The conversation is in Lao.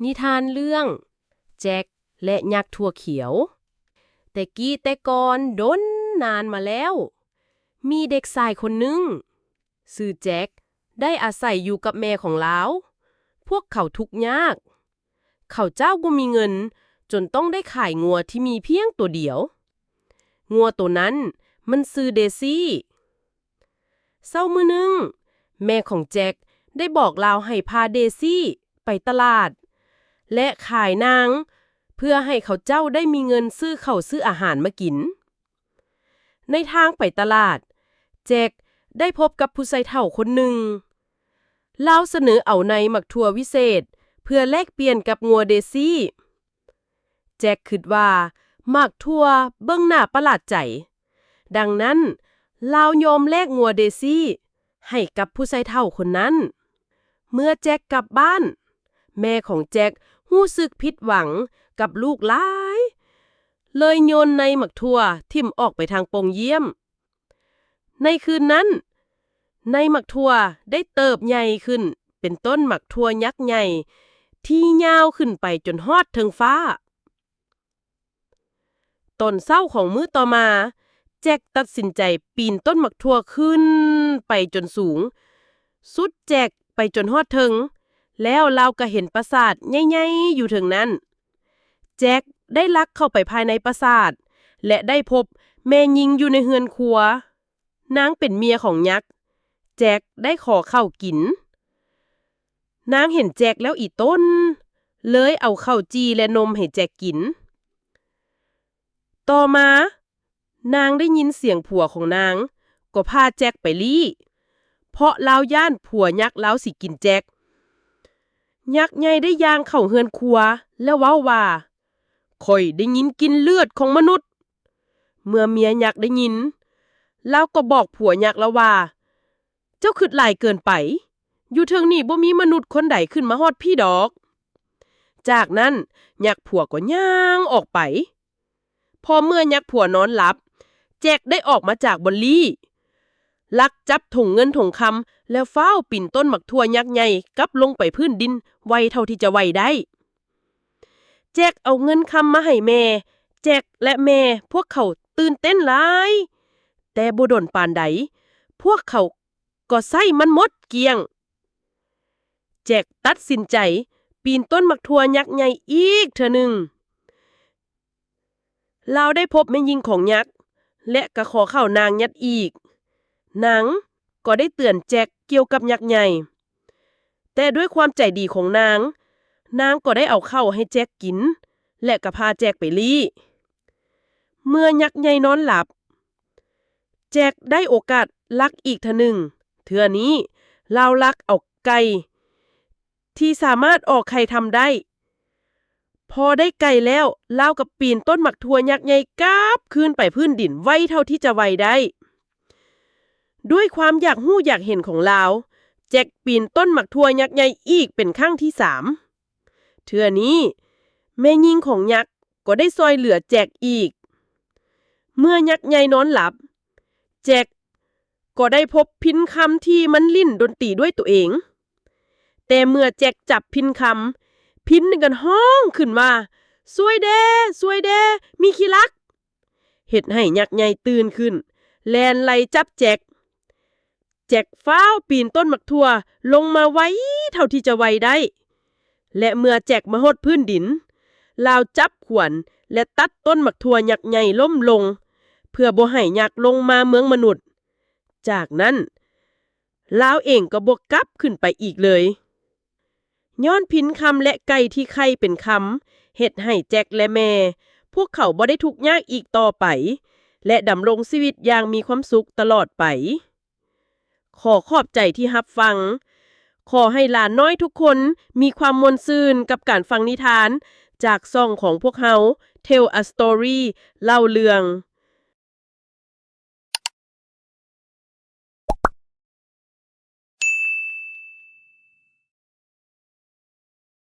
ນິທານເລື່ອງ ແຈັກ ແລະ ຍັກຖົ່ວຂຽວ. ແຕ່ກີ້ແຕ່ກ່ອນດົນນານມາແລ້ວ, ມີເດັກຊາຍຄົນໜຶ່ງ ຊື່ແຈັກ ໄດ້ອາໄສຢູ່ກັບແມ່ຂອງລາວ. ພວກເຂົາທຸກຍາກ. ເຂົາເຈົ້າບໍ່ມີເງິນຈົນຕ້ອງໄດ້ຂາຍງົວທີ່ມີພຽງຕົວດຽວ. ງົວໂຕນັ້ນມັນຊື່ເດຊີ. ເຊົ້າມື້ໜຶ່ງ, ແມ່ຂອງແຈັກໄດ້ບອກລາວໃຫ້ພາເດຊີໄປຕະຫຼາດ ແລະ ຂາຍນາງ ເພື່ອໃຫ້ເຂົາເຈົ້າໄດ້ມີເງິນຊື້ເຂົ້າຊື້ອາຫານມາກິນ. ໃນທາງໄປຕະຫຼາດ, ແຈັກໄດ້ພົບກັບຜູ້ຊາຍເຖົ້າຄົນໜຶ່ງ. ລາວສະເໜີເອົາໃນໝາກຖົ່ວວິເສດເພື່ອແລກປ່ຽນກັບງົວເດຊີ. ແຈັກຄິດວ່າໝາກຖົ່ວເບິ່ງໜ້າປະຫຼາດໃຈ. ດັ່ງນັ້ນ, ລາວຍອມແລກງົວເດຊີໃຫ້ກັບຜູ້ຊາຍເຖົ້າຄົນນັ້ນ. ເມື່ອແຈັກກັບບ້ານ, ແມ່ຂອງແຈັກຮູ້ສຶກຜິດຫວັງກັບລູກຫຼາຍ, ເລີຍໂຍນໃນໝາກຖົ່ວຖິ້ມອອກໄປທາງປ່ອງຢ້ຽມ. ໃນຄືນນັ້ນ, ໃນໝາກຖົ່ວໄດ້ເຕີບໃຫຍ່ຂຶ້ນເປັນຕົ້ນໝາກຖົ່ວຍັກໃຫຍ່ທີ່ຍາວຂຶ້ນໄປຈົນຮອດເທິງຟ້າ. ຕອນເຊົ້າຂອງມື້ຕໍ່ມາ, ແຈັກຕັດສິນໃຈປີນຕົ້ນໝາກຖົ່ວຂຶ້ນໄປຈົນສູງ, ສຸດແຈກໄປຈົນຮອດເທິງ, ແລ້ວລາວກໍເຫັນປາສາດໃຫຍ່ໆຢູ່ເທິງນັ້ນ. ແຈັກໄດ້ລັກເຂົ້າໄປພາຍໃນປາສາດ ແລະ ໄດ້ພົບແມ່ຍິງຢູ່ໃນເຮືອນຄົວ. ນາງເປັນເມຍຂອງຍັກ. ແຈັກໄດ້ຂໍເຂົ້າກິນ. ນາງເຫັນແຈັກແລ້ວອີ່ຕົນ, ເລີຍເອົາເຂົ້າຈີ່ ແລະ ນົມໃຫ້ແຈັກກິນ. ຕໍ່ມາ, ນາງໄດ້ຍິນສຽງຜົວຂອງນາງກໍພາແຈັກໄປລີ້, ເພາະລາວຢ້ານຜົວຍັກລາວຊິກິນແຈັກ. ຍັກໃຫຍ່ໄດ້ຍ່າງເຂົ້າເຮືອນຄົວ ແລ້ວເວົ້າວ່າ, ຂ້ອຍໄດ້ຍິນກິ່ນເລືອດຂອງມະນຸດ. ເມື່ອເມຍຍັກໄດ້ຍິນ, ລາວກໍບອກຜົວຍັກລາວວ່າ, ເຈົ້າຄິດຫຼາຍເກີນໄປ. ຢູ່ເທິງນີ້ບໍ່ມີມະນຸດຄົນໃດຂຶ້ນມາຮອດພີ້ດອກ. ຈາກນັ້ນ, ຍັກຜົວກໍຍ່າງອອກໄປ. ພໍເມື່ອຍັກຜົວນອນຫຼັບ, ແຈັກໄດ້ອອກມາຈາກບ່ອນລີ້, ລັກຈັບຖົງເງິນຖົງຄຳ ແລ້ວຟ້າວປີນຕົ້ນໝາກຖົ່ວຍັກໃຫຍ່ກັບລົງໄປພື້ນດິນໄວເທົ່າທີ່ຈະໄວໄດ້. ແຈັກເອົາເງິນຄຳມາໃຫ້ແມ່. ແຈັກ ແລະ ແມ່ພວກເຂົາຕື່ນເຕັ້ນຫຼາຍ, ແຕ່ບໍ່ດົນປານໃດ, ພວກເຂົາກໍໃຊ້ມັນໝົດກ້ຽງ. ແຈັກຕັດສິນໃຈປີນຕົ້ນໝາກຖົ່ວຍັກໃຫຍ່ອີກເທື່ອໜຶ່ງ. ລາວໄດ້ພົບແມ່ຍິງຂອງຍັກ ແລະ ກໍຂໍເຂົ້ານາງຍັດອີກ. ນາງກໍໄດ້ເຕືອນແຈັກກ່ຽວກັບຍັກໃຫຍ່, ແຕ່ດ້ວຍຄວາມໃຈດີຂອງນາງ, ນາງກໍໄດ້ເອົາເຂົ້າໃຫ້ແຈັກກິນ ແລະ ກໍພາແຈັກໄປລີ້. ເມື່ອຍັກໃຫຍ່ນອນຫຼັບ, ແຈັກໄດ້ໂອກາດລັກອີກເທື່ອໜຶ່ງ. ເທື່ອນີ້ລາວລັກເອົາໄກ່ທີ່ສາມາດອອກໄຂ່ທຳໄດ້. ພໍໄດ້ໄກ່ແລ້ວ, ລາວກໍປີນຕົ້ນໝາກຖົ່ວຍັກໃຫຍ່ກັບຄືນໄປພື້ນດິນໄວເທົ່າທີ່ຈະໄວໄດ້. ດ້ວຍຄວາມຢາກຮູ້ຢາກເຫັນຂອງລາວ, ແຈັກປີນຕົ້ນໝາກຖົ່ວຍັກໃຫຍ່ອີກເປັນຄັ້ງທີສາມ. ເທື່ອນີ້, ແມ່ຍິງຂອງຍັກກໍໄດ້ຊ່ອຍເຫຼືອແຈັກອີກ. ເມື່ອຍັກໃຫຍ່ນອນຫຼັບ, ແຈັກກໍໄດ້ພົບພິນຄຳທີ່ມັນຫຼິ້ນດົນຕີດ້ວຍໂຕເອງ. ແຕ່ເມື່ອແຈັກຈັບພິນຄຳ, ພິນນັ້ນກໍຮ້ອງຂຶ້ນວ່າ, ຊ່ວຍແດ່, ຊ່ວຍແດ່, ມີຂີ້ລັກ! ເຮັດໃຫ້ຍັກໃຫຍ່ຕື່ນຂຶ້ນ, ແລ່ນໄລ່ຈັບແຈັກ. ແຈັກຟ້າວປີນຕົ້ນໝາກຖົ່ວລົງມາໄວເທົ່າທີ່ຈະໄວໄດ້ ແລະ ເມື່ອແຈັກມາຮອດພື້ນດິນ, ລາວຈັບຂວານ ແລະ ຕັດຕົ້ນໝາກຖົ່ວຍັກໃຫຍ່ລົ້ມລົງ ເພື່ອບໍ່ໃຫ້ຍັກລົງມາເມືອງມະນຸດ. ຈາກນັ້ນ, ລາວເອງກໍບໍ່ກັບຂຶ້ນໄປອີກເລີຍ. ຍ້ອນພິນຄຳ ແລະ ໄກ່ທີ່ໄຂ່ເປັນຄຳ ເຮັດໃຫ້ແຈັກ ແລະ ແມ່ພວກເຂົາບໍ່ໄດ້ທຸກຍາກອີກຕໍ່ໄປ ແລະ ດຳລົງຊີວິດຢ່າງມີຄວາມສຸກຕະຫຼອດໄປ. ຂໍຂອບໃຈທີ່ຮັບຟັງ. ຂໍໃຫ້ຫຼານນ້ອຍທຸກຄົນມີຄວາມມ່ວນຊື່ນກັບການຟັງນິທານຈາກຊ່ອງຂອງພວກເຮົາ Tell a Story ເລົ່າເລື່ອງ.